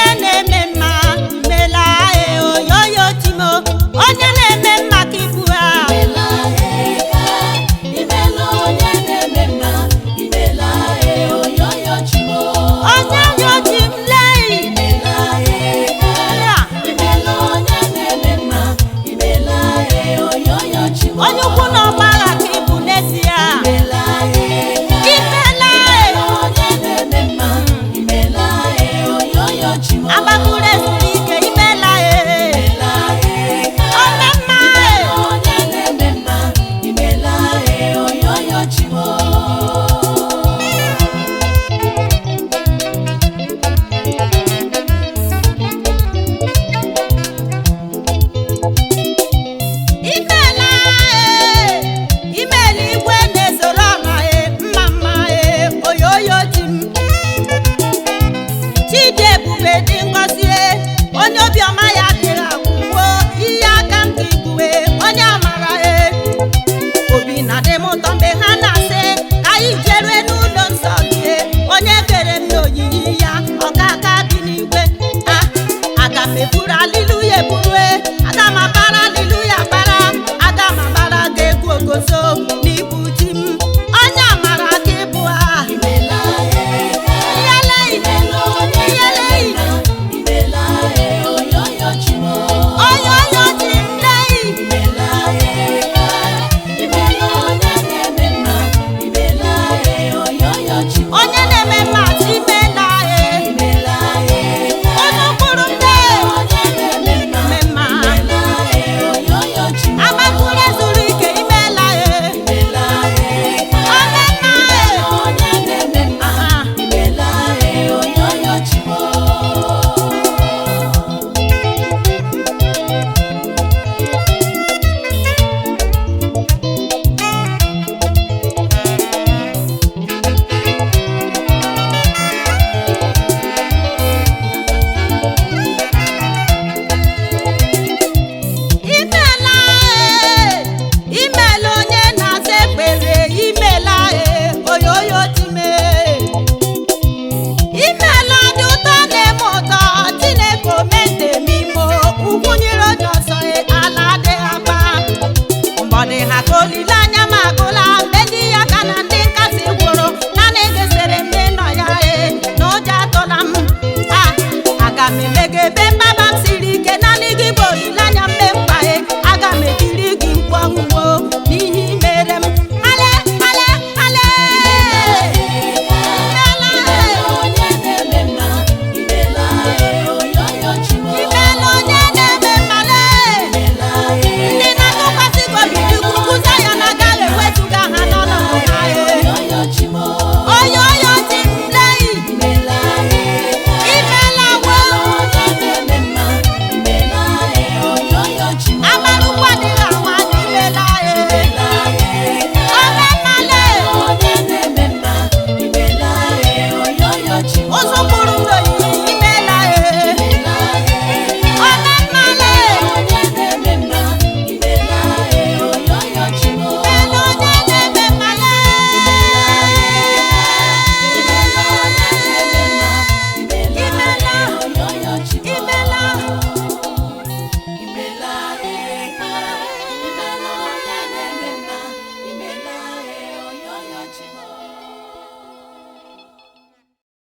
Onye na-eme mma, imela e, oyoyo chimo. Onye na-eme mma ka ibu ha. Imela eka, imela onye na-eme mma, imela e oyoyo chimo. Onye yochi m lei. Imela eka, imela onye na-eme mma, imela e oyoyo chimo. Onye ukwu na ọgbagha ka ibu n'ezie. Imela eka, Imela e. imela onye na-eme mma, imela e oyoyo chimo. Agbapụrụ ezuru ike, imela e. Imela eka, Ome mma e. imela onye na-eme mma, imela e oyoyo chimo. Imela e, imela igwe na-ezoro ọha e, mma mma e, oyoyo ji m. Chidi ebube dị ngọzi e, onye obiọma ya dịrị agwụwo, ihe aka m dị igwe, onye amara e. Obi na-adị m ụtọ mgbe ha